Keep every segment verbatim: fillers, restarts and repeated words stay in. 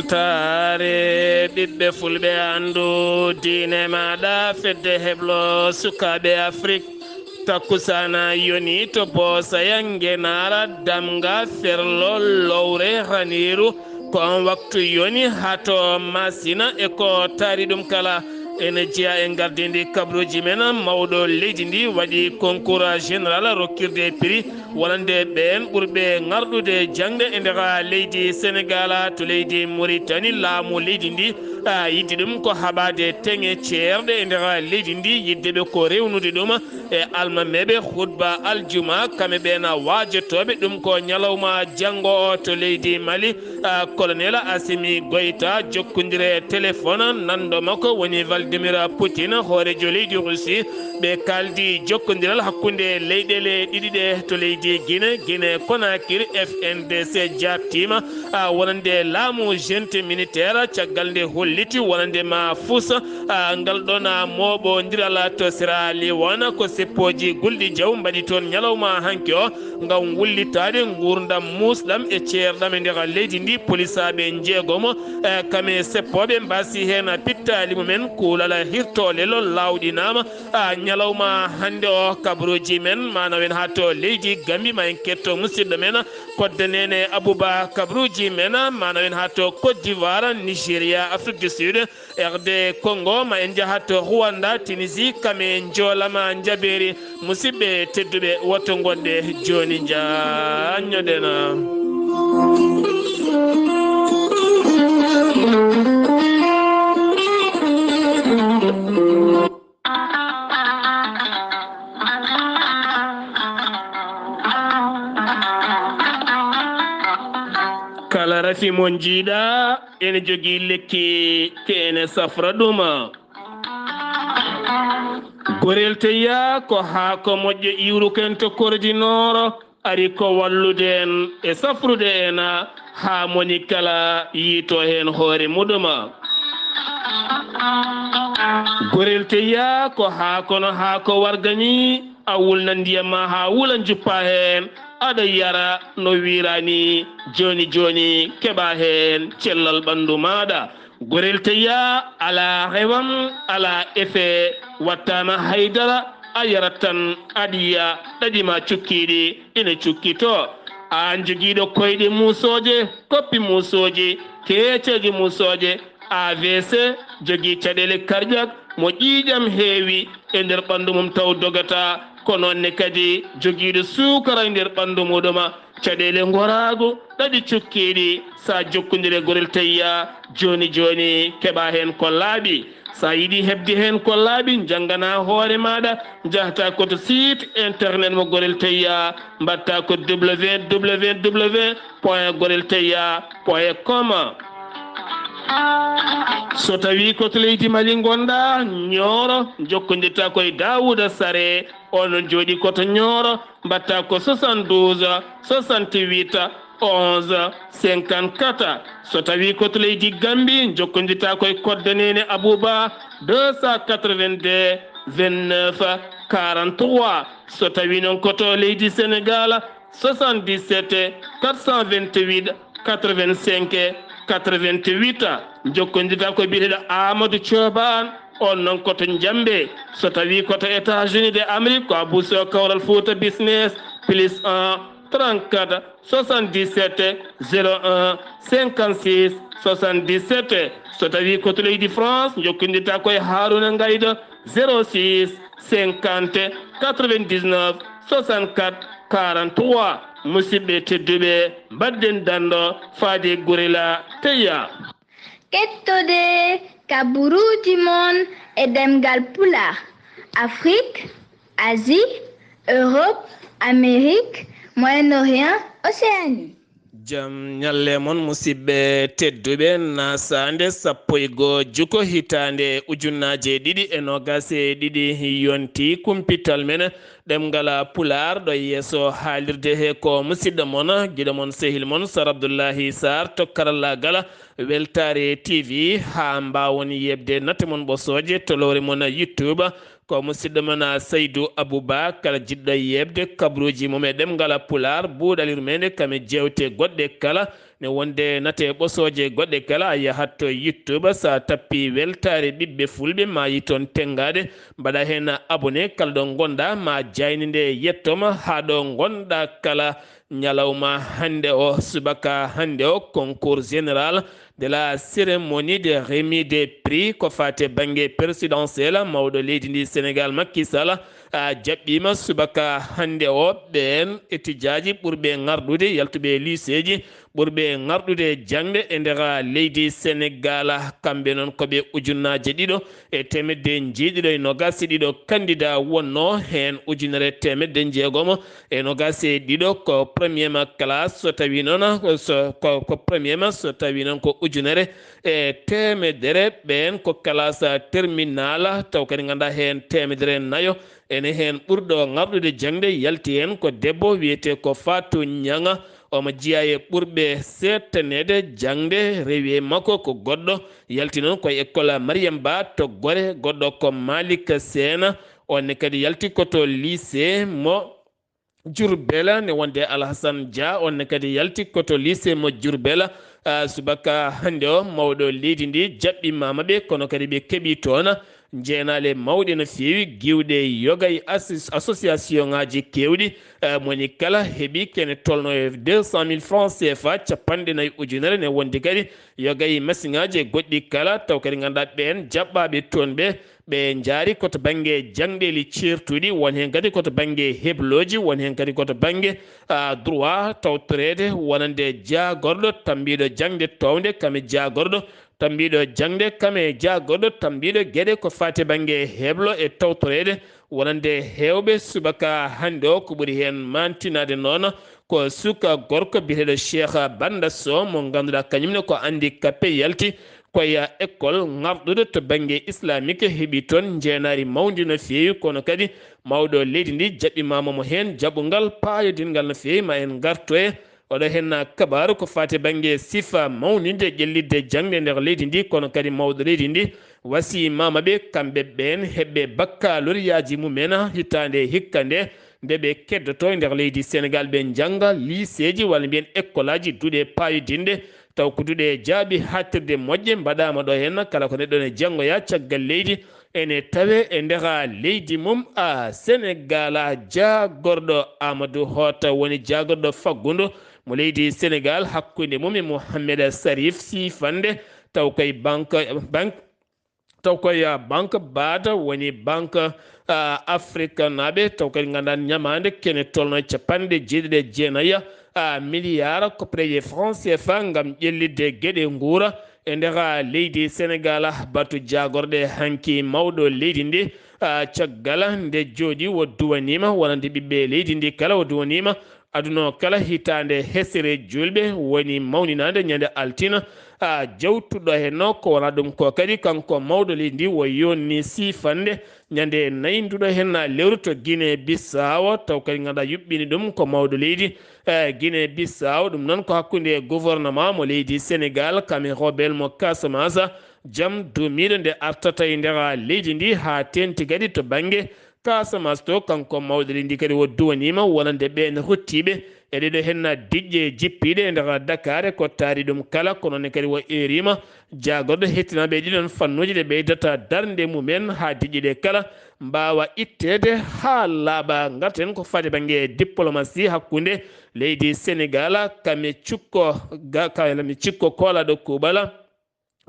Taare ɓiɓɓe fulɓe, anndu diine maaɗa, fedde heblo sukaaɓe Afrik. Takkusaana yoni to Boosaya, Ngenaara, Damga, Ferlo, Lowre, Raniiru. Ko on waktu yoni haa to Masina e ko taari ɗum kala. Ene jeyaa e ngardiindi kabaruuji men, mawɗo leydi ndi waɗi concours général rokkirde prix wonande ɓeen ɓurɓe ŋarɗude jaŋde e nder leydi Senegaal. To leydi Muritani, laamu leydi ndi, a, yiɗi ɗum ko haɓaade teŋe ceerɗe e nder leydi ndi, yiɗde ɓe ko rewnude ɗum e almameeɓe hutba aljuma, kamɓe ɓeen waajotooɓe ɗum ko ñalawma janngo o. To leydi Mali, a, Colonel Assimi Goïta jokkondire téléphone, nanndo makko woni Vladimir Poutine, hooreejo leydi Russie. Ɓe kaaldi jokkondiral hakkunde leyɗeele ɗiɗi ɗe. To leydi Guinée, Guinée Conakry, F N D C jaabtiima, a, wonande laamu junte militaire, caggal nde holliti wonande ma fusa, a, ngal ɗon, a, mooɓondiral to Sierra Leone. Ko seppooji Gulɗi Jaw mbaɗi toon ñalawma hanki o ngam wullitaade nguurndam muusɗam e ceerɗam e nder leydi ndi. Polisaaɓe njeegomo, e, kame seppooɓe mbaasi heen pittaali mumen. Kuulal hirtoolel laawɗinaama, a, ñalawma hannde o. Kabaruuji men, ma nawen haa to leydi Gambi, ma en ketto musidɗo men Kodde Neene Abuba. Kabaruuji men, ma nawen haa to Côte d'Ivoire, Nigeria, Afrique du Sud, R D Congo, ma en njaha to Rwanda, Tunisie, kame njoolama njabeeri. Musidɓe tedduɓe, woto ngonɗe jooni, njaanñoɗen. Kala rafi mo njiiɗa ene jogii lekki ke ene safra ɗum. Gorel teya ko haako moƴƴo iwruken to Kordi Nooro, ari ko wallude en e safrude en haa moni kala yiito heen hoore muɗum. Gorel teya ko haako no haako warga ni, a wulna ndiyam ma haa wula, njuppa heen, aɗa yara no wiira ni. Jooni jooni keɓa heen cellal ɓanndu maaɗa. Gorel teya alaa rewam, alaa effet, wattaama haydara, a yarat tan, aɗa yiya ɗaɗi ma cukkiiɗi ina cukkitoo. Aan jogiiɗo koyɗe muusooje, koppi muusooji, keeceeje muusooje, A V C, jogii caɗeele cardiaque, mo ƴiiƴam heewi e nder ɓanndu mum taw dogataa, ko noon ne kadi jogiiɗo suukara e nder ɓanndu muɗum, caɗeele ngoraagu, ɗaɗi cukkiiɗi, so a jokkondire Gorel Teya, jooni jooni keɓa heen ko laaɓi. So a yiɗi heɓde heen ko laaɓi, njanngana hoore maaɗa, njahta ko to site internet mo Gorel Teya, mbaɗta ko W W W point gorel teya point com. So tawi ko to leydi Mali ngonɗa, Nioro, jokkondirta ko e Daouda Sare, on noon jooɗi ko to Nioro, mbaɗta ko soixante-douze, soixante-huit, onze, cinquante-quatre. So tawi ko to leydi Gambi, jokkondirta ko e Kodde Neene Abouba, deux cent quatre-vingt-deux, vingt-neuf, quarante-trois. So tawi noon ko to leydi Senegal, soixante-dix-sept, quatre cent vingt-huit, quatre-vingt-cinq, quatre-vingt-huit. Jokkondirta ko biyeteeɗo Amadou Thioban, on noon ko to Njambe. So tawi ko to États-Unis de Amérique, ko Abou Sow, Kawral Fouta Business, plus un, trente-quatre, soixante-dix-sept, zéro un, cinquante-six, soixante-dix-sept. So tawi ko to leydi France, jokkondirta ko e Harouna Ngaydo, zéro six, cinquante, quatre-vingt-dix-neuf, soixante-quatre, quarante-trois. Musidɓe tedduɓe, mbaɗden danndo faade Gorel Teya. Kettode kabaruuji mon e ɗemngal Pulaar, Afrik, Asie, Europe, Amérique, Moyen-Orient, Océanie. Jam ñalle mon, musidɓe tedduɓe. Nasaande sappo e goo juko hitaande ujunnaaje ɗiɗi e noogas e ɗiɗi, yonti kumpital men ɗemngal Pulaar ɗo yeeso haalirde he. Ko musidɗo mon, giɗo mon, sehil mon, Sar Abdullahi Sarr to karallaagal Weltaare T V. Haa mbaawon yeɓde natte mon ɓosooje to lowre mon YouTube, ko musidɗo mon Saydu Abubakar, jiɗɗo yeɓde kabaruuji mum e ɗemngal Pulaar, buuɗal yurmeende kam e jeewte goɗɗe kala. Ne wonde nate ɓosooje goɗɗe kala, a yahat to YouTube, so a tappi weltaare ɓiɓɓe fulɓe, ma yi toon tenngaade, mbaɗa heen abonné. Kala ɗo ngonɗa, ma jaaynde nde yettooma haa ɗo ngonɗa kala. Ñalawma hannde o, subaka hannde o, concours général de la cérémonie de remise des prix ko faate bannge présidentiel, mawɗo leydi ndi Sénégal, Macky Sall, a jaɓɓiima subaka hannde o. Ɓeen étudiant ji ɓurɓe ŋarɗude, yaltuɓe e lycée ji, ɓurɓe ŋarɗude jaŋde e nder leydi Sénégal, kamɓe noon ko ɓe ujunnaaje ɗiɗo e teemedde njeeɗiɗo e noogaas e ɗiɗo candidat wonnoo. Heen ujunere teemedde njeegomo e noogaas e ɗiɗo ko première classe, so tawi noon so ko, ko première, so tawi noon ko ujunere e teemedere. Ɓeen ko classe terminale, taw kadi ngannduɗaa heen teemedere nayo ene heen. Ɓurɗo ŋarɗude jaŋde yalti heen ko debbo wiyetee ko Fatou Nianga. Omo jeyaa e ɓurɓe seettaneede jaŋde. Rewi e makko ko goɗɗo yalti noon ko e école Mariam Ba to Gore, goɗɗo ko Malick Sena. On ne kadi yalti ko to lycée mo Diourbel, ne wonde Alhassane Dia, on ne kadi yalti ko to lycée mo Diourbel. Ah, subaka hannde o, mawɗo leydi ndi jaɓɓimaama ɓe, kono kadi ɓe keɓi toon jeenaale mawɗe no feewi, giwɗe yoga e assi-, association ŋaaji keewɗi. Eh, mo ni kala heɓi kene tolno e deux cent mille francs C F A, capanɗe nayi ujunere, ne wondi kadi yoga e masiŋaaji e goɗɗi kala, taw kadi ngannduɗaa ɓeen jaɓɓaaɓe toon ɓe, ɓe njaari ko to bannge jaŋdeeli ceertuɗi, won heen kadi ko to bannge heblooji, won heen kadi ko to bannge, ah, droit tawtoreede wonande jaagorɗo tambiiɗo jaŋde toownde, kam e jaagorɗo tambiiɗo jaŋde, kam e jaagorɗo tambiiɗo geɗe ko faati bannge heblo e tawtoreede wonande heewɓe. Subaka hannde o, ko ɓuri heen maantinaade noon ko suka gorko biyeteeɗo Cheikh Banda Sow, mo ngannduɗaa kañum ne ko handicapé, yalti ko e école ŋarɗude to bannge islamique, heɓi toon njeenaari mawndi no feewi, kono kadi mawɗo leydi ndi jaɓɓimaama mo heen jaɓɓungal paayodinngal no feewi. Ma en ngartoye oɗo heen kabaaru ko faati bannge sifa mawninde ƴellitde jaŋde nder leydi ndi, kono kadi mawɗo leydi ndi wasiyimaama ɓe, kamɓe ɓeen heɓɓe bakkaloriyaaji mumen hitaande hikka nde, nde ɓe keddotoo e nder leydi Senegaal, ɓe njannga liiseeji walla mbiyen ekkolaaji duɗe paayodinɗe, taw ko duɗe jaaɓi haaɗtirde moƴƴe mbaɗaama ɗo heen, kala ko neɗɗo ne janngoya caggal leydi ene tawe e nder leydi mum. A Senegaal, a jaagorɗo Amadou Hott woni jaagorɗo faggudu mo leydi Senegaal hakkunde mum e Mohamed Sarif Sifande, taw koye banque, banque, taw koye, ah, banque baada woni banque, ah, afrikanaaɓe, taw kadi ngannduɗaa ñamaande kene tolno e capanɗe jeeɗiɗi e jeenayi, ah, milliard ko près franc C F A ngam ƴellitde geɗe nguura e nder, ah, leydi Senegaal. Batu jaagorɗe hanki mawɗo leydi ndi, ah, caggal nde jooɗi o duwaniima wonande ɓiɓɓe leydi ndi kala, o duwaniima aduna o kala hitaande hesere juulɓe woni mawninaande ñande altina. A jawtuɗo heen o ko wona ɗum ko kadi kanko mawɗo leydi ndi o yonni sifande ñande nayi nduɗo heen lewru to Guinée Bissau, taw kadi ngannduɗaa yuɓɓini ɗum ko mawɗo leydi, eh, Guinée Bissau. Ɗum noon ko hakkunde gouvernement mo leydi Senegaal, kam e rebelle mo Casamance, jam duumiiɗo nde artata e nder leydi ndi haa teeŋti kadi to bannge Casamance to, kanko mawɗo leydi ndi kadi o duwaniima wonande ɓeen ruttiiɓe e ɗeɗo heen diƴƴe jippiiɗe e nder Dakar, ko taari ɗum kala, kono ne kadi o eeriima jaagorɗo hettinaaɓe e ɗiɗon fannuuji ɗe ɓeydata darnde mumen haa diƴƴe ɗe kala mbaawa itteede haa laaɓa. Ngarten ko faati bannge diplomasi hakkunde leydi Senegaal, kame cukko ga-, kame cikko koolaaɗo kuuɓal,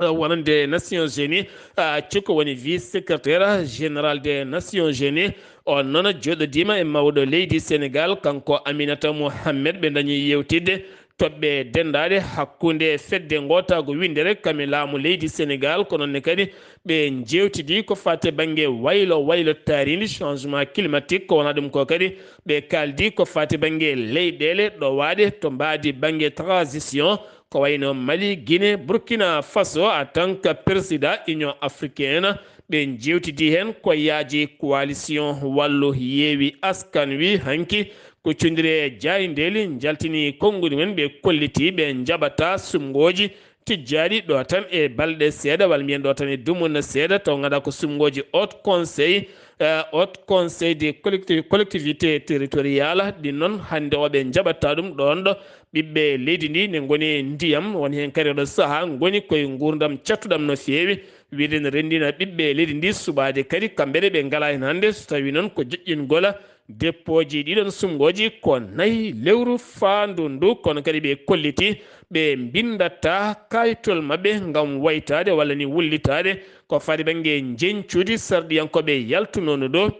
eh, wonande Nations Unies, ah, cukko woni vice secrétaire général des Nations Unies. On noon jooɗodiima e mawɗo leydi Senegaal, kanko Aminata Mohamed. Ɓe ndañi yewtidde toɓɓe denndaaɗe hakkunde fedde ngootaago winndere kam e laamu leydi Senegaal, ko noon ne kadi ɓe njeewtidi ko faati bannge waylo waylo taariindi, changement climatique, ko wona ɗum ko kadi ɓe kaaldi ko faati bannge leyɗeele ɗowaaɗe to mbaadi bannge transition, ko wayno Mali, Guinée, Burkina Faso. En tant que président Union africaine, ɓe njeewtidi heen ko yaaji coalition Wallu Yeewi Askan Wi hanki ko cundire jaayndeeli njaltini konnguɗi men, ɓe kolliti ɓe njaɓata suɓngooji tijjaaɗi ɗo tan e balɗe seeɗa, walla mbiyen ɗo tan e dumunna seeɗa, taw ngannduɗaa ko suɓngooji Haut Conseil, eh, Haut Conseil des collectivi-, collectivités territoriales, ɗin noon hannde o ɓe njaɓata ɗum ɗoon ɗo ɓiɓɓe leydi ndi ne ngoni e ndiyam, won heen kadi oɗo sahaa ngoni koye nguurndam cattuɗam no feewi. Wiide ne renndina ɓiɓɓe leydi ndi suɓaade kadi kamɓe ne ɓe ngalaa heen hannde, so tawii noon ko joƴƴingol deppooji ɗiɗon suɓngooji ko nayi lewru faandu ndu, kono kadi ɓe kolliti ɓe mbinndataa kaayitol maɓɓe ngam waytaade walla ni wullitaade ko faati bannge njeñcuudi sarɗiyankooɓe yaltunoondu ɗo.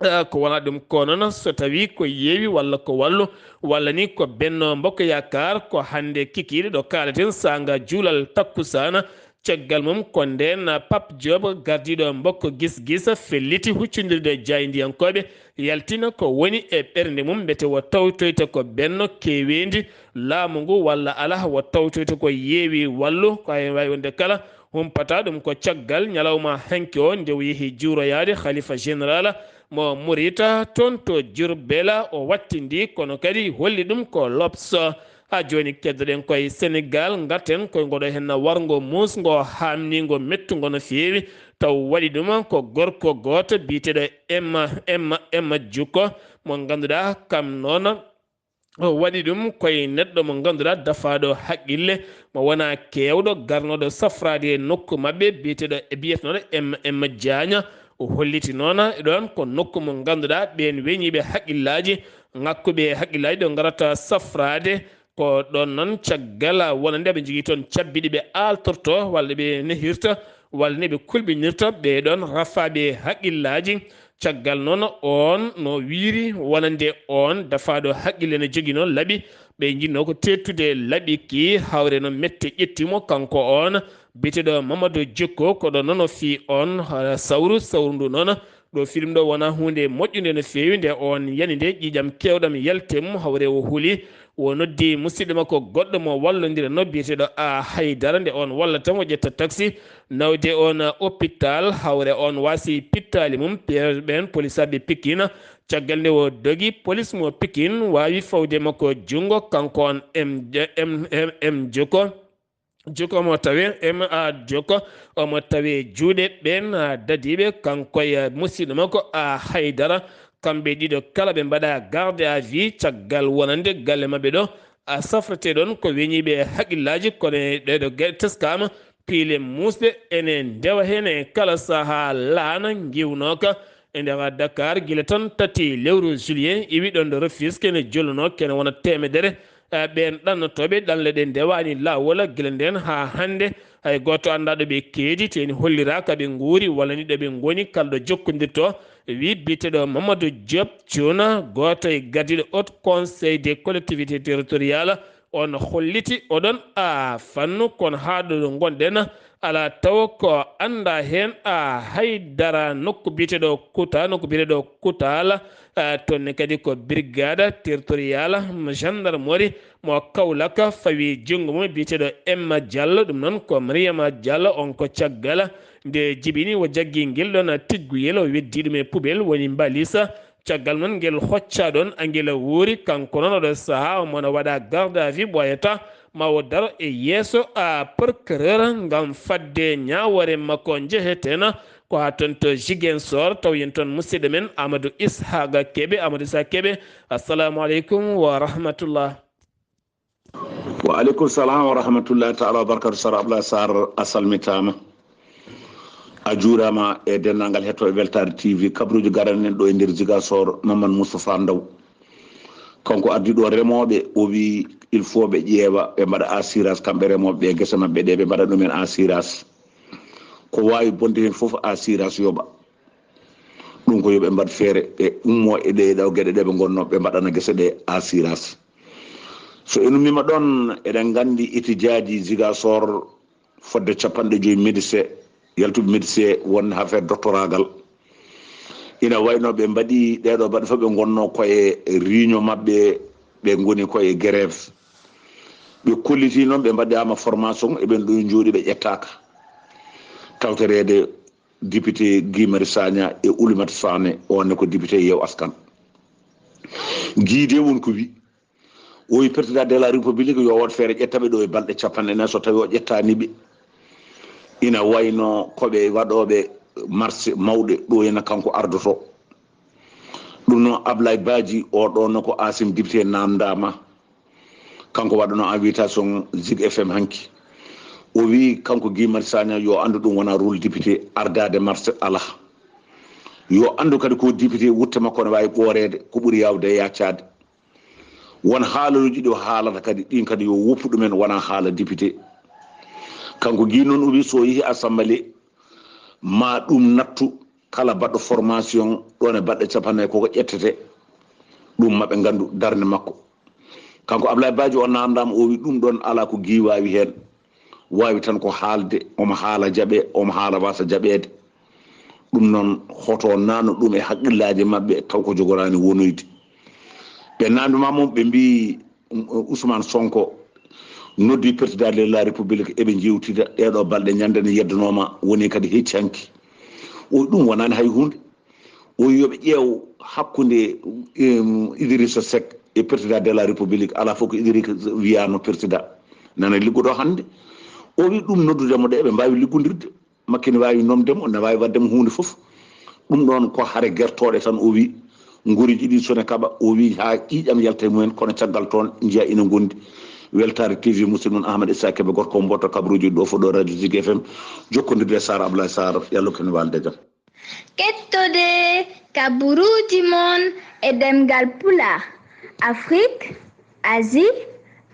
Ah, ko wonaa ɗum ko noon, so tawii ko yeewi walla ko wallu, walla ni ko Benno Mbokk Yaakaar, ko hannde kikiiɗe ɗo kaalaten saanga juulal takkusaana, caggal mum ko ndeen Pape Diop, gardiiɗo Mbokk Gis Gis, felliti huccondirde e jaayndiyankooɓe, yaltina ko woni e ɓernde mum, mbete wo tawtoyta ko Benno keeweendi laamu ngu walla alaa, wo tawtoyta ko yeewi wallu, ko hay waawi wonde kala humpata ɗum ko caggal ñalawma hanki o, nde o yehi juuroyaade Khalifa Général mo Murita toon to Jurbel, o wattindi, kono kadi holli ɗum ko L'Obs. Haa jooni keddoɗen koye Senegal, ngarten koye ngoɗo heen warngo muusngo, haamniingo, mettungo no feewi, taw waɗi ɗum ko gorko gooto biyeteeɗo Emma, Emma, Emma Juko, mo ngannduɗaa kam noon o waɗi ɗum koye neɗɗo mo ngannduɗaa dafaaɗo haqqille, mo wonaa keewɗo garnooɗo safraade e nokku maɓɓe biyeteeɗo, e biyetnooɗo Emma, Emma Diagne. O holliti noon e ɗoon ko nokku mo ngannduɗaa ɓeen weñiiɓe haqqillaaji, ŋakkuɓe haqqillaaji ɗo ngarata safraade. Ko ɗoon noon caggal wonande ɓe njogii toon cabbi ɗi ɓe aaltorto walla ɓe nehirta walla ni ɓe kulɓinirta ɓee ɗoon rafaaɓe haqqillaaji. Caggal noon, oon no wiiri wonande oon dafaaɗo haqqille no joginoo laɓi, ɓe njinnoo ko teettude laɓi ki, hawre no mette ƴetti mo, kanko oon biyeteeɗo Mamadou Jokko, ko ɗo noon o fii oon, ah, sawru, sawru ndu noon, ɗo fii ɗum ɗo wonaa huunde moƴƴunde no feewi, nde oon yani nde ƴiiƴam keewɗam yalti e mum, hawre o huli, o noddi musidɗo makko goɗɗo mo wallondiranoo biyeteeɗo A Haydara, nde oon wallata mo ƴetta taksi, nawde oon hôpital, hawre oon waasi pittaali mum, pe-, ɓeen polisaaɓe Pikine. Caggal nde o dogi, polis mo Pikine waawi fawde makko junngo, kanko oon M, M, M, M Joko. Joko omo tawee, M A Joko omo tawee juuɗe ɓeen, ah, dadiiɓe, kanko e musidɗo makko A Haydara. Kamɓe ɗiɗo kala ɓe mbaɗaa garde à vue caggal wonande galle maɓɓe ɗo, a safrete ɗoon ko weñiiɓe haqqillaaji, kono e ɗeeɗo ge-, teskaama piile muusɗe ene ndewa heen e kala sahaa laana ngiwnooka e nder Dakar gila tan tati lewru juillet, iwi ɗoon ɗo Rufisque ene jolnoo kene wona teemedere, eh, ɓeen ɗannotooɓe ɗanle ɗe ndewaani laawol gila ndeen haa hannde. Hay gooto anndaa ɗo ɓe keedi, teeni holliraaka ɓe nguuri walla ni ɗo ɓe ngoni, kala ɗo jokkondirtoo. Wi biyeteeɗo Mamadou Diop Thiouna, gooto e gardiiɗo Haut Conseil des collectivités territoriales, on holliti oɗon a fannu, kono haa ɗo ngonɗen alaa taw ko anndaa heen a hay dara. Nokku biyeteeɗo Kuta, nokku biyeteeɗo Kutaala, a, toon ne kadi ko brigade territoriale gendarmerie mo Kaolack fawi junngo mum biyeteeɗo Emma Diallo, ɗum noon ko Mariama Diallo, on ko caggal nde jibini o jaggi ngel ɗoon tigguyel, o weddi ɗum e pubel, woni mbalisa. Caggal noon ngel hocca ɗoon, angel wuuri, kanko noon oɗo sahaa omo na waɗa garde à vue, ɓooyata ma o daro e yeeso a procureur ngam fadde ñaawoore makko njeheteena ko haa toon to Ziguinchor, taw yen toon musidɗo men Amadou Ishaqa Kebe. Amadou Ishaqa Kebe, assalamu aleykum wa rahmatullah. Wa aleykum salam wa rahmatullahi taala wa barakatu. Sara Abdoulaye Sarr, a salmitaama. A juuraama e denndaangal hettooɓe Weltaare T V. Kabaruuji garani en ɗo e nder Ziguinchor, Mamadou Moustapha Ndaw. Kanko addi ɗo remooɓe, o wi il faut ɓe ƴeewa, ɓe mbaɗa assurance, kamɓe remooɓe ɓe gese maɓɓe ɗe, ɓe mbaɗa ɗumen assurance. Ko waawi bonde heen fof assurance yoɓa. Ɗum ko yo ɓe mbaɗ feere, ɓe ummo e ɗe ɗo geɗe ɗe ɓe ngonno, ɓe mbaɗana gese ɗe assurance. So en ummima ɗon, eɗen nganndi étudiant ji Ziguinchor fodde capanɗe joyi médecin, yaltuɓe médecin wonde affaire doctoragal. Ina wayno ɓe mbaɗi ɗeɗo baɗe fof ɓe ngonno koye réunion maɓɓe, ɓe ngoni koye grève. Ɓe kolliti noon ɓe mbaɗama formation, eɓen ɗo jooɗi ɓe ƴettaka. Tawtoreede député Guy Marius Sagna e Oulimata Sané, on ne ko député Yeew Askan. Guy de won ko wi, O wi président de la république yo waɗ feere ƴetta ɓe ɗo e balɗe capanɗe nayi, so tawi o ƴettani ɓe, ina wayno ko ɓe waɗooɓe marché mawɗe ɗo ena kanko ardoto. Ɗum noon Ablaye Badji, o ɗo no ko Asim député namdama, kanko waɗano invitation Zig F M hanki. O wi kanko Guy Marius Sagna yo anndu ɗum wona rôle député, ardade marché ala. Yo anndu kadi ko député wutte makko ne wawi ɓooreede, ko ɓuri yawde e yaccaade. Won haalaluuji ɗi o haalata kadi, ɗin kadi yo woppu ɗumen, wona haala député. Kanko Guy noon o wi so yehi assemblée, ma ɗum nattu kala baɗɗo formation ɗon e balɗe capanɗe nayi koko ƴettete. Ɗum maɓe nganndu darnde makko. Kanko Ablaye Badji o namdama, o wi ɗum ɗon ala ko Guy wawi heen. Wawi tan ko haalde, omo haala jaɓe, omo haala wasa jaɓeede. Ɗum noon hoto nano ɗum e haqqillaaji maɓɓe taw ko jogorani wonoyde. Ɓe namdima moom ɓe mbi, um, Ousmane Sonko noddi président de la république, eɓe jewtida ɗeɗo balɗe, ñande ne yeddanoma woni kadi hecci hanki. O ɗum wonani hay hunde. O wi yoɓe ƴeew hakkunde, em, Idrissa Seck e président de la république, ala fof ko Idrissa wiyano président nana liggoɗo hannde. O wi ɗum noddudemo ɗe eɓe mbawi liggodirde. Makki ne wawi nomdemo, ne wawi waddemo hunde fof. Ɗum ɗon ko hare gertoɗe tan o wi. Ngoriji ɗi sone kaɓa, o wi ha ƴiƴam yalta e mumen, kono caggal toon njiya ina gondi. Weltare T V musidɗo mon Ahmad Issa Kebe, gorko mboto kabruji ɗo fof ɗo Radio Zig F M. Jokkodirde e Sara Ablaye Sara, yallo ken walde jam. Kettode kaburuuji mon e ɗemngal Pulaar, Afrik, Asie,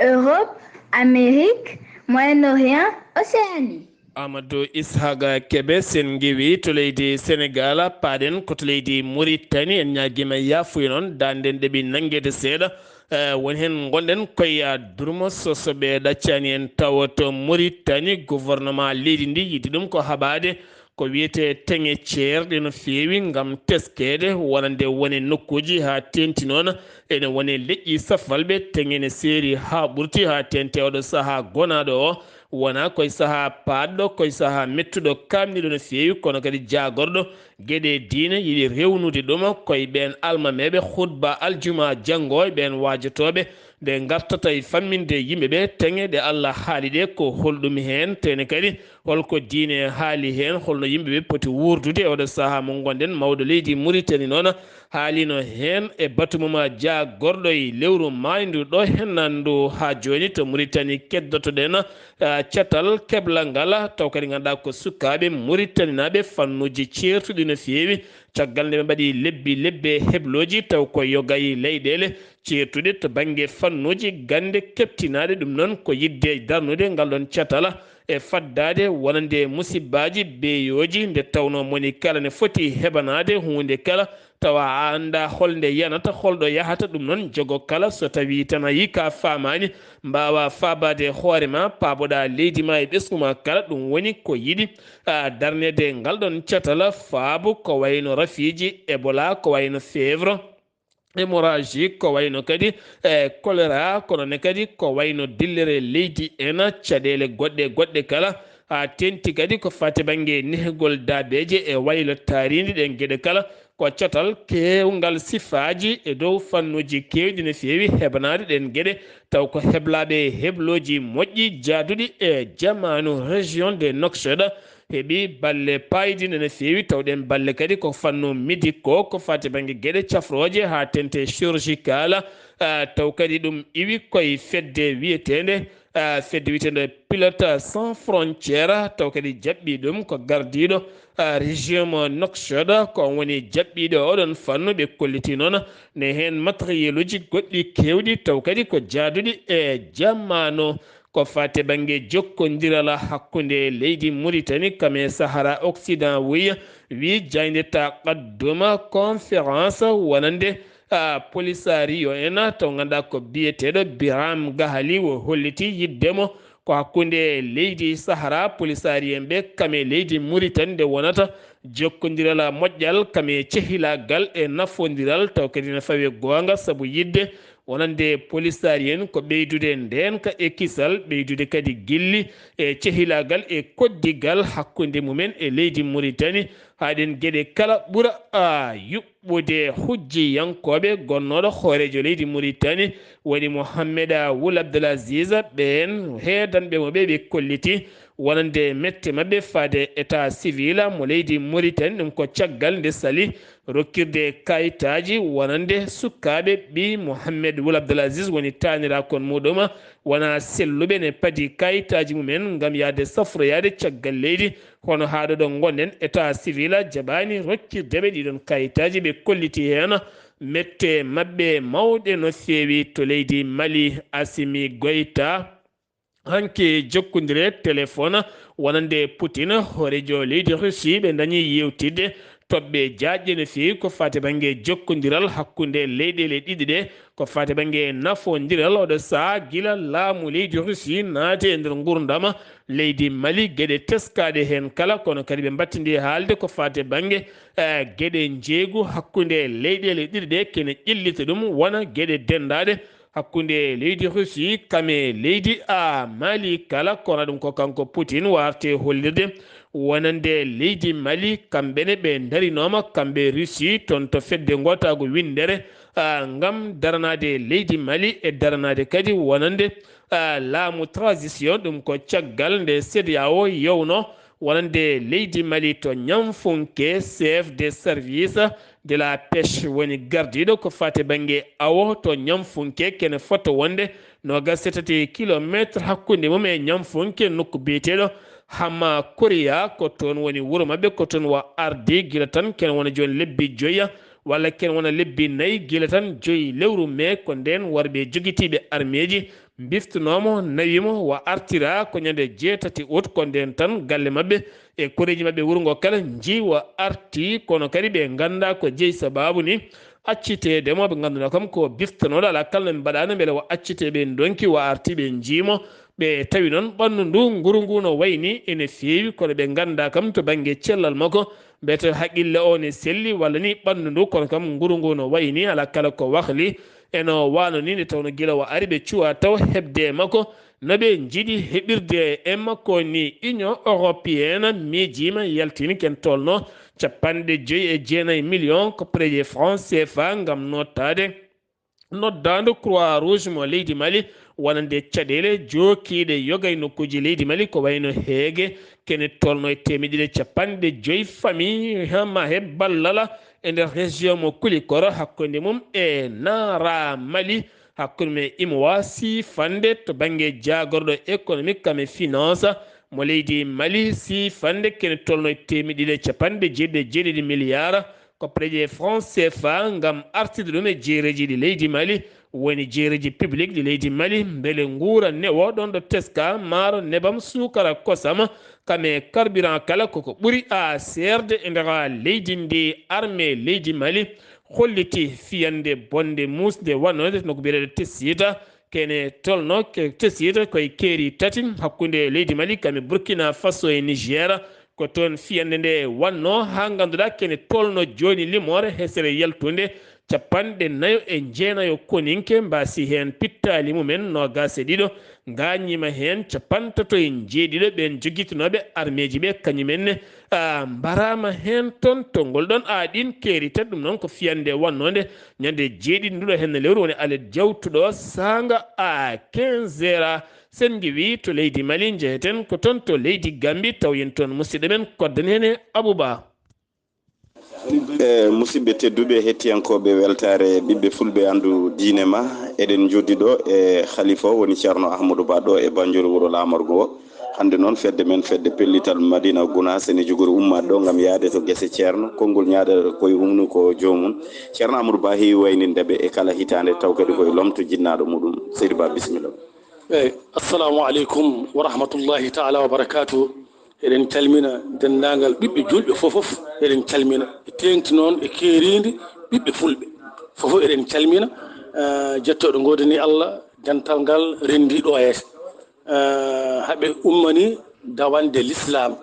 Europe, Amérique, Moyen-Orient, Océanie. Amadou Ishaga Kebe, sen ngewi to leydi Sénégal, paaɗen ko to leydi Mauritanie. En ñaagiima yaafuya noon, daanden ɗeɓi nanngeede seeɗa. Eh, won heen ngonɗen koye, ah, durmo so, so ɓe ɗaccani en tawa to Mauritanie, gouvernement leydi ndi yiɗi ɗum ko haɓaade ko wiyetee teŋe ceerɗe no feewi ngam teskeede, wonande wone nokkuuji haa teeŋti noon ene wone leƴƴi safalɓe, teŋe ne seeri haa ɓurti haa teeŋti e oɗo sahaa gonaaɗo o. Wonaa koye sahaa paaɗɗo, koye sahaa mettuɗo, kaamniiɗo no feewi, kono kadi jaagorɗo geɗe diine yiɗi rewnude ɗum koye ɓeen almameeɓe, khutba aljuma janngooɓe, ɓeen waajotooɓe nde ngartata e famminde yimɓe ɓe teŋe ɗe Allah haali ɗe, ko holɗum heen, tene kadi holko diine haali heen, holno yimɓe ɓe poti wuurdude e oɗo sahaa mo ngonɗen, mawɗo leydi Mauritanie noon haalino heen e batu mum jaagorɗo e lewru maayndu ɗo hennandu haa jooni to Mauritanie. Keddotoɗen, ah, catal keblal ngal, taw kadi ngannduɗaa ko sukaaɓe Mauritanie naaɓe fannuuji ceertuɗi no feewi, caggal nde ɓe mbaɗi lebbi lebbi e heblooji, taw ko yoga e leyɗeele ceertuɗe to bannge fannuuji gannde keptinaaɗe. Ɗum noon ko yiɗde darnude ngal ɗoon catal e faddaade wonande musibbaaji beeyooji, nde tawnoo moni kala ne foti heɓanaade huunde kala, tawa a anndaa hol nde yanata, hol ɗo yahata. Ɗum noon jogo kala, so tawii tan a yii ka faamaani, mbaawa faabaade hoore ma, paaboɗaa leydi ma e ɓesngu ma kala. Ɗum woni ko yiɗi, ah, darneede ngal ɗoon catal, faabu ko wayno rafiiji Ebola, ko wayno fièvre hémorragique, ko wayno kadi, eh, choléra, kono ne kadi ko wayno dillere leydi en, caɗeele goɗɗe goɗɗe kala, haa teeŋti kadi ko faati bannge nehgol daabeeje e waylo taariindi, ɗeen geɗe kala ko catal keewngal sifaaji e dow fannuuji keewɗi no feewi heɓanaade ɗeen geɗe, taw ko heblaaɓe heblooji moƴƴi jaaduɗi e jamaanu. Région de Nouakchott heɓi balle paayɗinɗe no feewi, taw ɗeen balle kadi ko fannu médico, ko faati bannge geɗe cafrooje haa teeŋti chirurgical, ah, taw kadi ɗum iwi koye fedde wiyeteende, ah, fedde wiyeteende Pilote Sans Frontières, taw kadi jaɓɓi ɗum ko gardiiɗo, ah, régime Nouakchott, ko on woni jaɓɓiiɗo oɗon fannu. Ɓe kolliti noon ne heen matériel uji goɗɗi keewɗi, taw kadi ko jaaduɗi e jamaanu. Ko faati bannge jokkondiral hakkunde leydi Mauritanie kam e Sahara Occident, wi, wi jaaynde taqadduma conférence wonande, ah, Polisario en, to ngannduɗaa ko biyeteeɗo Biram Gahali, o holliti yiɗde mo ko hakkunde leydi Sahara Polisario en ɓe kam e leydi Mauritanie, nde wonata jokkondiral moƴƴal kam e cehilaagal e nafondiral, taw kadi ne fawi goonga sabu yiɗde wonande polisaari en, ko ɓeydude ndeenka e kisal, ɓeydude kadi gilli e cehilaagal e koddigal hakkunde mumen e leydi Muritani, haa ɗeen geɗe kala ɓura, a, yuɓɓude hujjiyankooɓe. Gonnooɗo hooreejo leydi Muritani woni Mohamed Wul Abdel Aziz, ɓeen heedanɓe mo ɓe, ɓe kolliti wonande mette maɓɓe faade état civil mo leydi Muritani, ɗum ko caggal nde sali rokkirde kayitaaji wonande sukaaɓe ɓiy Mohamed Wul Abdel Aziz woni taaniraakon muɗum wona selluɓe ne padi kayitaaji mumen ngam yahde safroyaade caggal leydi. Kono haa ɗo ɗo ngonɗen, état civil jaɓaani rokkirde ɓe ɗiɗon kayitaaji. Ɓe kolliti heen mette maɓɓe mawɗe no feewi to leydi Mali. Asimi Goyta, hanki jokkondire téléphone wonande Poutine, hooreejo leydi Russie, ɓe ndañi yewtidde toɓɓe jaajɗe no feewi ko faati bannge jokkondiral hakkunde leyɗeele ɗiɗi ɗe, ko faati bannge nafondiral. Oɗo sahaa gila laamu leydi Russie naati e nder ngurndama leydi Mali, geɗe teskaaɗe heen kala, kono kadi ɓe mbattindi haalde ko faati bannge, eh, geɗe njeeygu hakkunde leyɗeele ɗiɗi ɗe, kene ƴellita ɗum wona geɗe denndaaɗe hakkunde leydi Russie kam e leydi, a, Mali kala. Kono ɗum ko kanko Poutine warti hollirde wonande leydi Mali, kamɓe ne ɓe ndarinooma, kamɓe Russie, toon to fedde ngootaagu winndere, a, ngam daranaade leydi Mali e daranaade kadi wonande, a, laamu transition. Ɗum ko caggal nde CEDEAO yewno wonande leydi Mali to ñamfunke, chef de service de la pêche woni gardiiɗo ko faati bannge awo to ñamfunke, kene fota wonde noogas e tati kilomeetre hakkunde mum e ñamfunke, nokku biyeteeɗo Hama Koriya. Ko toon woni wuro maɓɓe, ko toon wa ardi gila tan kene wona jooni lebbi joya walla kene wona lebbi nayi gila tan joyi lewru mee, ko ndeen warɓe jogitiiɓe armeeji mbiftunoomo, nawimo, wa artira ko ñande jeetati août, ko ndeen tan galle maɓɓe e koreeji maɓɓe wuro ngo kala njiiwa arti, kono kadi ɓe ngannda ko jeyi sababu ni acciteede mo. Ɓe ngannduno kam ko biftanooɗo, alaa kala no ɓe mbaɗaano mbele wa accite, ɓe ndonki wa arti ɓe njiimo, ɓe tawi noon ɓanndu ndu nguru ngu no wayi ni ene feewi, kono ɓe ngannda kam to bannge cellal makko, mbete haqqille o ne selli walla ni ɓanndu ndu, kono kam nguru ngu no wayi ni alaa kala ko wahli. Eno wano ni nde tawno gila o ari ɓe cuwa taw heɓde e makko no ɓe njiɗi heɓirde e makko ni. Union européenne miijiima yaltini ken tolno capanɗe joyi e jeenayi million ko prêt franc C F A ngam nottaade noddaandu Croix Rouge mo leydi Mali wonande caɗeele jookiiɗe yoga e nokkuuji leydi Mali, ko wayno heege kene tolno e teemeɗɗe ɗiɗi e capanɗe joyi famille hama he ballala e nder région mo Kulikoro, hakkunde mum e Nara Mali, hakkunde mum e imowa siifande to bannge jaagorɗo économique kam e finance mo leydi Mali, siifande kene tolno e teemeɗɗe ɗiɗi e capanɗe jeeɗiɗi e jeeɗiɗi milliards ko prêt franc C F A ngam artirde ɗum e jeereeji ɗi leydi Mali, woni jeereeji public ɗi leydi Mali, mbele nguura newo ɗon ɗo teska maaro, nebam, suukara, kosam, kam e carburant kala koko ɓuri a seerde e nder leydi ndi. Armée leydi Mali holliti fiyande bonde muusde wannode no ko biyeteeɗo Tessita, kene tolno ke Tessita koye keeri tati hakkunde leydi Mali kam e Burkina Faso e Niger. Ko toon fiyande nde wanno haa ngannduɗaa kene tolno jooni limoore hesere yaltunde capanɗe nayo e jeenayo koninke mbaasi heen pittaali mumen noogaas e ɗiɗo, ngaañiima heen capantato e jeeɗiɗo ɓeen jogitinooɓe armeeji ɓe kañumen ne, a, mbaraama heen toon to ngol ɗoon a ɗiin keeri tati. Ɗum noon ko fiyande wannoonde ñande jeeɗiɗi nduɗo heen lewru woni alet jawtuɗo saanga a quinze heures. Sen ngiwi to leydi Mali, njeheten ko toon to leydi Gambi, taw yen toon musidɗo men koddani heen e Abouba. E musidɓe tedduɓe, hettiyankooɓe weltaare ɓiɓɓe fulɓe anndu diine ma, eɗen njoddi ɗo e khalifa o woni Ceerno Ahmadou Ba ɗo e Banjul wuro laamorgo o. Hannde noon fedde men, fedde pellital Madina Gunaas ene jogori ummaade ɗo ngam yahde to gese Ceerno, konngol ñaaɗal koye hunnuko joomum. Ceerno Ahmadou Ba heewi wayninde ɓe e kala hitaande, taw kadi koye lomto jinnaaɗo muɗum. Seydi Ba, bisimilla. Eyi, assalamu aleykum wa rahmatullahi taala wa barakatuh. Eɗen calmina denndaangal ɓiɓɓe juulɓe fof fof. Eɗen calmina e teeŋti noon e keeriindi ɓiɓɓe fulɓe fof fof. Eɗen calmina, eh, jettooɗo ngoodani Allah, dental ngal renndi ɗo yeeso. Eh, haɓe ummani dawande l'islam.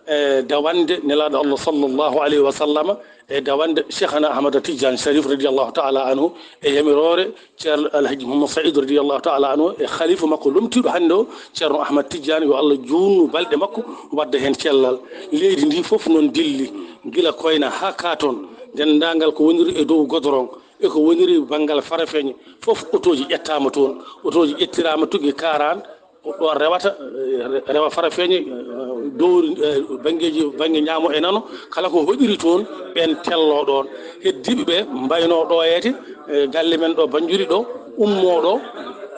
e dawande Nelaaɗo Allah sallallahu alayhi wa sallama, e dawande Cheikhana Ahmada Tidiane Sharif radiyallahu ta'ala anhu, e yamiroore Ceerno Alhaji Mouhammad Saïd radiyallahu ta'ala anhu, e khalifa makko lomtiiɗo hannde o, Ceerno Ahmad Tidiane, yo Allah juutnu balɗe makko, wadda heen cellal. Leydi ndi fof noon dilli, gila Koyna haa Katon, denndaangal ko woniri e dow godorong, e ko woniri banngal Farafeñe, fof otooji ƴettaama toon. Otooji ƴettiraama tuggi karan, ɗo rewata, eh, rewa Farafeñe, eh, dowri, eh, banngeeji, bannge ñaamo e nano, kala ko hoɗiri toon, ɓeen tello ɗoon. Heddiiɓe ɓe mbayno ɗo yeete, eh, galle men ɗo Banjuri ɗo, ummo ɗo,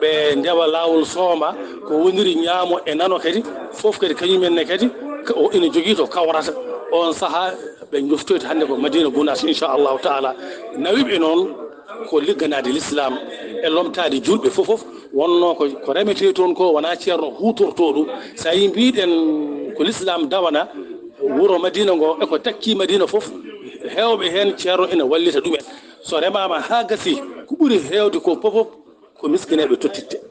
ɓe ndewa laawol Soomba, ko woniri ñaamo e nano kadi, fof kadi kañumen ne kadi, ka-, o ina jogii to kawrata. Oon sahaa ɓe njoftoyta hannde ko Madina Gunaas, inchallahu taala. Nawiiɓe noon ko ligganaade l'islam e lomtaade julɓe fof fof, wonno ko, ko remetee toon ko, wonaa ceerno huutortoo ɗum. So a yii mbiɗen ko l'islam dawana wuro Madina ngo e ko takki Madina fof, heewɓe heen ceerno ina wallita ɗumen. So remaama haa gasi, ko ɓuri heewde ko fof fof ko miskineeɓe tottitte.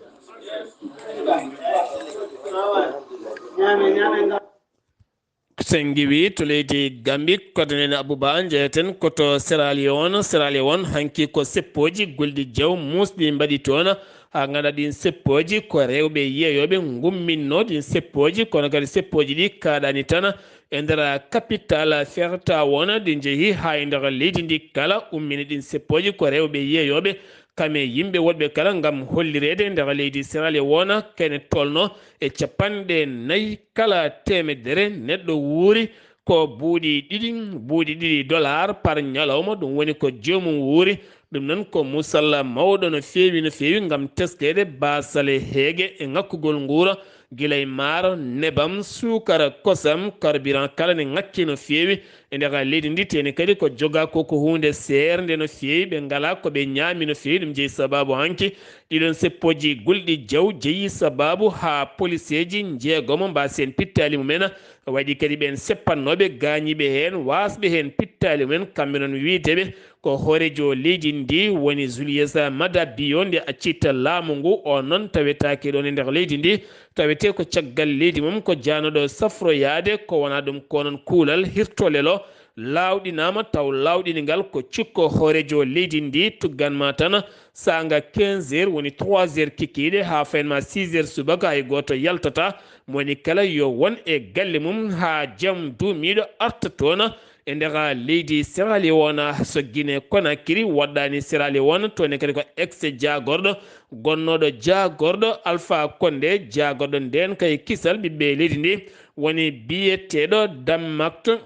Sen ngiwi to leydi Gambi, koɗo nene Abouba, njeyeten ko to Sierra Leone. Sierra Leone hanki ko seppooji gulɗi jew muusɗi mbaɗi toon. Haa ngannda ɗin seppooji ko rewɓe yeeyooɓe ngumminno ɗin seppooji, kono kadi seppooji ɗi kaaɗani tan e nder capital Freetown. Ɗi njehi haa e nder leydi ndi kala, ummini ɗin seppooji ko rewɓe yeeyooɓe, kam e yimɓe woɗɓe kala, ngam hollireede nder leydi Sierra Leone kene tolno e capanɗe nayi kala teemedere neɗɗo wuuri ko buuɗi ɗiɗi, buuɗi ɗiɗi dollar par ñalawma. Ɗum woni ko joomum wuuri. Ɗum noon ko musalla mawɗo no feewi, no feewi, ngam teskeede baasale heege e ŋakkugol nguura, gila e maaro, nebam, suukara, kosam, carburant kala ne ŋakki no feewi e nder leydi ndi. Teni kadi ko jogaa ko, ko huunde seernde no feewi, ɓe ngalaa ko ɓe ñaami no feewi. Ɗum jeyi sabaabu hanki ɗiɗon seppooji gulɗi jew jeyi sabaabu haa poliseeji njeegomo mbaasi heen pittaali mumen. Waɗi kadi ɓeen seppannooɓe gaañiiɓe heen, waasɓe heen pittaali mumen, kamɓe noon wiyete ɓe ko hooreejo leydi ndi woni Julius Maada Bio nde accita laamu ngu. O noon tawetaake ɗoon e nder leydi ndi, tawetee ko caggal leydi mum ko jaanooɗo safroyaade, ko wonaa ɗum ko noon kuulal hirtolelo laawɗinaama, taw laawɗini ngal ko cukko hooreejo leydi ndi. Tuggan ma tan saanga quinze heures, woni trois heures kikiiɗe, haa fayin ma six heures subaka, hay gooto yaltataa. Mo woni kala yo won e galle mum haa jam duumiiɗo arta toon e nder leydi Sierra Leone. So Guinée Conakry woɗɗaani Sierra Leone, toon ne kadi ko ex jaagorɗo, gonnooɗo jaagorɗo Alpha Condé, jaagorɗo ndeen kay kisal ɓiɓɓe leydi ndi, woni biyeteeɗo Damakto,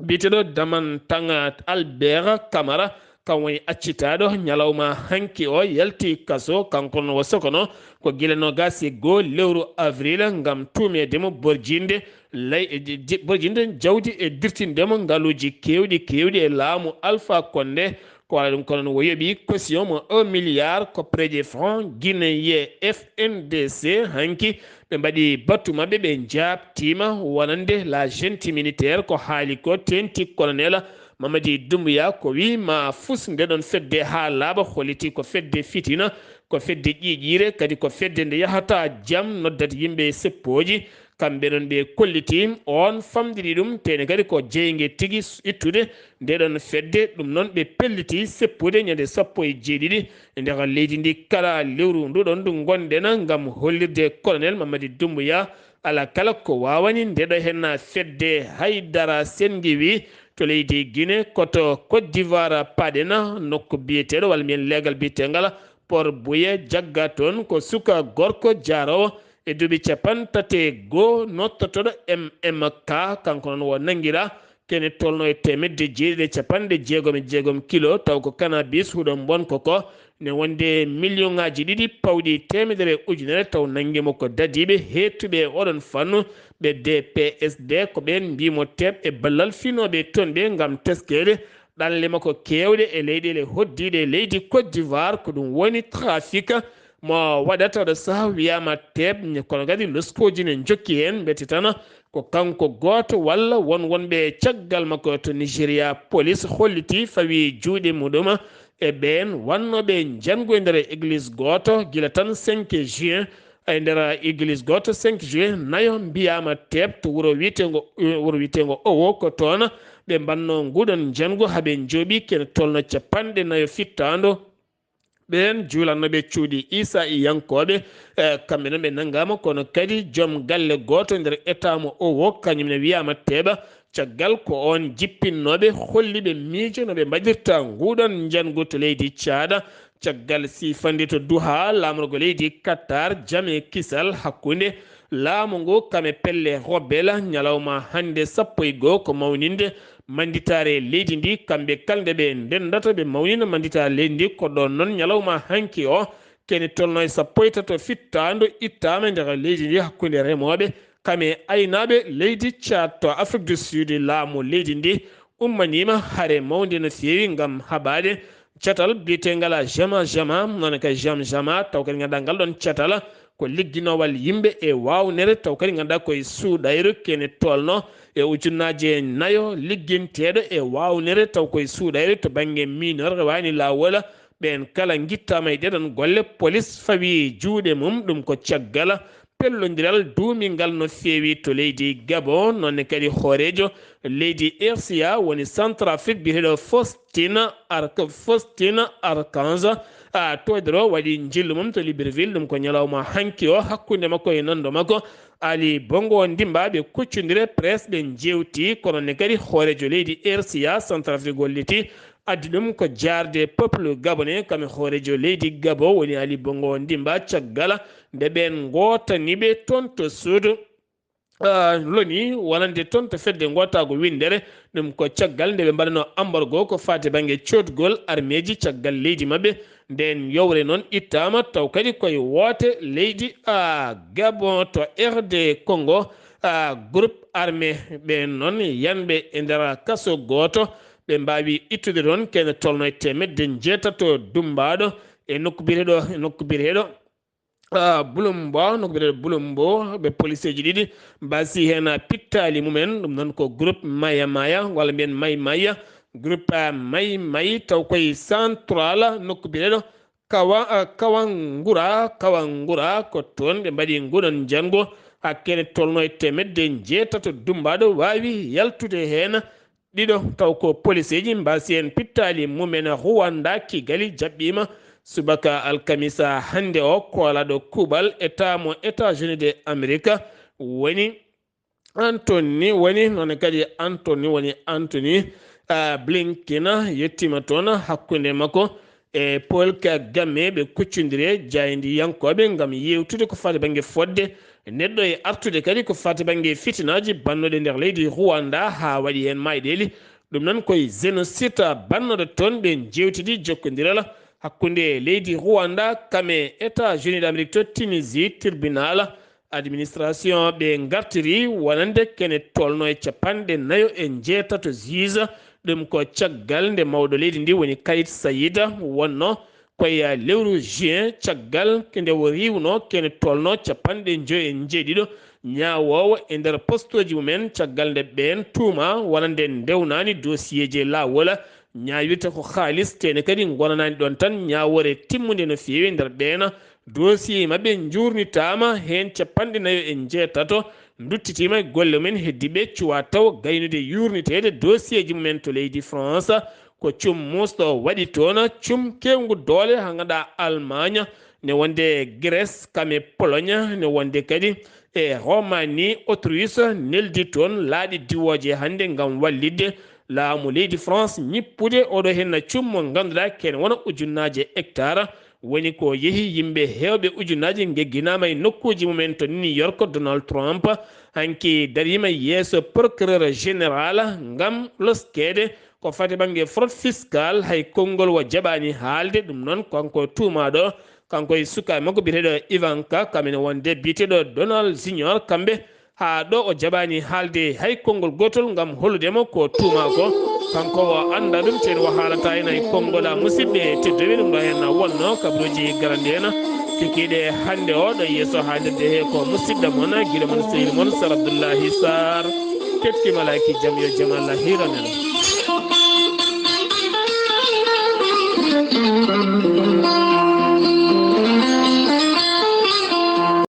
biyeteeɗo Damantaŋa Albert Camara, kam woni accitaaɗo ñalawma hanki o, yalti kaso. Kanko no o sokono ko gila noogaas e goo lewru avril ngam tuumeede mo borjinde ley-, je-, je-, borjinde jawdi e dirtinde mo ngaluuji keewɗi, keewɗi e laamu Alpha Condé. Ko wala ɗum, kono o yoɓi caution mo un milliard ko prêt de francs guinéen, F N D C. Hanki ɓe mbaɗi batu maɓɓe, ɓe njaabtiima wonande la junte militaire. Ko haali ko teeŋti colonel Mamadi Doumbouya, ko wi ma fus nde ɗon fedde haa laaɓa, holliti ko fedde fitina, ko fedde ƴiiƴiire, kadi ko fedde nde yahata jam, noddat yimɓe seppooji. Kamɓe noon ɓe kolliti oon famɗini ɗum, teni kadi ko jeynge tigi ittude nde ɗon fedde. Ɗum noon ɓe pelliti seppude ñande sappo e jeeɗiɗi e nder leydi ndi kala lewru ndu ɗon ndu ngonɗen, ngam hollirde colonel Mamadi Doumbouya alaa kala ko waawani nde ɗo henna fedde. Haydara Sengiwi to leydi Guinée, koto Côte d'Ivoire paɗen, nokku biyeteeɗo walla mbiyen leegal biyeteegal Port Bouillet, jagga toon ko suka gorko jaaroowo e duuɓi capanɗe tati e goo, nottotooɗo M M K. Kanko noon o nanngiraa kene tolno e teemedde jeeɗiɗi e capanɗe jeegom e jeegom kilo, taw ko cannabis huɗo mbonko ko, ne wonde million ŋaaji ɗiɗi pawɗi teemedere ujunere, taw nanngi mo ko dadiiɓe heettuɓe e oɗon fannu. Ɓe D P S D ko ɓeen mbii mo teeɓ e ballal finooɓe toon ɓe ngam teskeede ɗanle makko keewɗe e leyɗeele hoɗdiiɗe e leydi Côte d'Ivoire. Ko ɗum woni trafic mo waɗata oɗo sahaa, wiyaama teeɓ, kono kadi loskooji ne njokki heen, mbete tan ko kanko gooto walla won wonɓe caggal makko. To Nigeria, police holliti fawi juuɗe muɗum e ɓeen wonnooɓe njanngu e nder église gooto gila tan cinq juin e nder église gooto, cinq juillet, nayo mbiyaama teeɓ to wuro wiyeteengo, wuro wiyeteengo Owo. Ko toon ɓe mbaɗnoo nguɗon njanngu haa ɓe njooɓii, kene tolno capanɗe nayo fittaandu. Ɓeen juulannooɓe cuuɗi Iisaa e yankooɓe, eh, kamɓe noon ɓe nanngaama, kono kadi joom galle gooto nder état mo Owo, kañum ne wiyaama teeɓa. Caggal ko oon jippinnooɓe holli ɓe miijo no ɓe mbaɗirta nguɗon njanngu to leydi Caada. Caggal siifande to Duha, laamorgo leydi Qatar, jam e kisal hakkunde laamu ngu kam e pelle rebelle, ñalawma hannde sappo e goo ko mawninde mannditaare leydi ndi. Kamɓe kala nde ɓe ndenndata, ɓe mawnina mannditaare leydi ndi. Ko ɗoon noon ñalawma hanki o, kene tolno e sappo e tato fittaandu ittaama e nder leydi ndi hakkunde remooɓe kam e aynaaɓe leydi Caad to Afrique du Sud. Laamu leydi ndi ummaniima hare mawnde no feewi ngam haɓaade catal biyetengal Jama Jama, noon kay Jam Jama, taw kadi ngannduɗaa ngal ɗoon catal ko ligginowal yimɓe e waawnere, taw kadi ngannduɗaa koye suuɗayru, kene tolno e ujunnaaje nayo ligginteeɗo e waawnere, taw koye suuɗayru to bannge mineur, waani laawol. Ɓeen kala ngittaama e ɗeɗon golle, polis fawi juuɗe mum. Ɗum ko caggal pellondiral duumingal no feewi to leydi Gabon. Noon ne kadi hooreejo leydi R C A woni Centrafrique biyeteeɗo Faustin Arc-, Faustin Archange, a, Touadéra waɗi njillu mum to Libreville. Ɗum ko ñalawma hanki o, hakkunde makko e nanndo makko Ali Bongo Ndimba. Ɓe kuccondire presse, ɓe njeewti, kono ne kadi hooreejo leydi R C A Centrafrique holliti addi ɗum ko jaarde peuple gabonais, kam e hooreejo leydi Gabon woni Ali Bongo Ndimba, caggal nde ɓeen ngootani ɓe toon to suudu, ah, loni wonande toon to fedde ngootaagu winndere. Ɗum ko caggal nde ɓe mbaɗanoo embargo ko faati bannge coodgol armeeji caggal leydi maɓɓe. Ndeen yowre noon ittaama, taw kadi koye woote leydi, ah, Gabon to R D Congo, ah, groupe armé ɓeen noon yanɓe e nder kaso gooto, ɓe mbaawi ittude toon kene tolno e teemedde njeetato dummbaaɗo e nokku biyeteeɗo, e nokku biyeteeɗo, ah, Bulumbo, nokku biyeteeɗo Bulumbo, ɓe poliseeji ɗiɗi mbaasi heen pittaali mumen. Ɗum noon ko groupe Maya Maya, walla mbiyen May Maya, groupe, ah, May May, taw koye central nokku biyeteeɗo Kawa-, ah, Kawangura, Kawangura, ko toon ɓe mbaɗi nguɗon njanngu. Hakkene tolno e teemedde njeetato dummbaaɗo waawi yaltude heen ɗiɗo, taw ko poliseeji mbaasi heen pittaali mumen. Rwanda, Kigali jaɓɓiima subaka alkamisa hannde o, koolaaɗo kuuɓal état mo États-Unis de Amérique woni Anthony, woni noon kadi Anthony, woni Anthony, ah, Blinken yettiima toon hakkunde makko e Paul Kagame. Ɓe kuccondire jaayndiyankooɓe ngam yeewtude ko faati bannge fodde neɗɗo e artude kadi ko faati bannge fitinaaji bannooɗe nder leydi Rwanda, haa waɗi heen maayɗeeli. Ɗum noon koye génocide bannooɗo toon ɓe njeewtidi jokkondiral hakkunde leydi Rwanda kam e États-Unis d'Amérique to Tunisie, tribunal administration ɓe ngartiri wonande kene tolno e capanɗe nayo e njeetato juge. Ɗum ko caggal nde mawɗo leydi ndi woni Kayit Sayida wonno koye lewru juin, caggal nde o riiwno kene tolno capanɗe njoyo e njeeɗiɗo ñaawoowo e nder postooji mumen, caggal nde ɓeen tuuma wonande ndewnaani dosiyeeji e laawol. Ñaawirta ko haalis, tene kadi ngonanaani ɗoon tan, ñaawoore timmunde no feewi nder ɓeen. Dosiye maɓɓe njuurnitaama, heen capanɗe nayo e njeetato nduttitiima e golle mumen, heddiiɓe cuwaa taw gaynude yuurniteede dosiyeeji mumen to leydi France. Ko cum muusɗo waɗi toon, cum keewngu doole, haa ngannduɗaa Allemagne, ne wonde Grèce, kam e Pologne, ne wonde kadi e Roumanie, Autriche, neldi toon laaɗe diwooje hannde ngam wallitde laamu leydi France ñippude oɗo henna cum mo ngannduɗaa kene wona ujunnaaje hectare. Woni ko yehi yimɓe heewɓe ujunnaaji ngegginaama e nokkuuji mumen to New York. Donald Trump hanki dariima yeeso procureur général ngam loskeede ko fati bannge fraude fiscale. Hay konngol o jaɓaani haalde ɗum noon, kanko tuumaaɗo, kanko e sukaaɓe makko biyeteeɗo Ivanka, kam ene wonde biyeteeɗo Donald Junior, kamɓe haa ɗo o jaɓaani haalde hay konngol gootol ngam hollude mo ko tuumaa ko. Kanko o anndaa ɗum, tee o haalata heen hay konngol. A musidɓe tedduɓe, ɗum ɗo heen wonnoo kabaruuji garandi heen kikiiɗe hannde o ɗo yeeso haalirde he ko musidɗo mon, giɗo mon, sehil mon Sar Abdullahi Sar. Kettiima laaki, jam yo jam Allah hiiran en.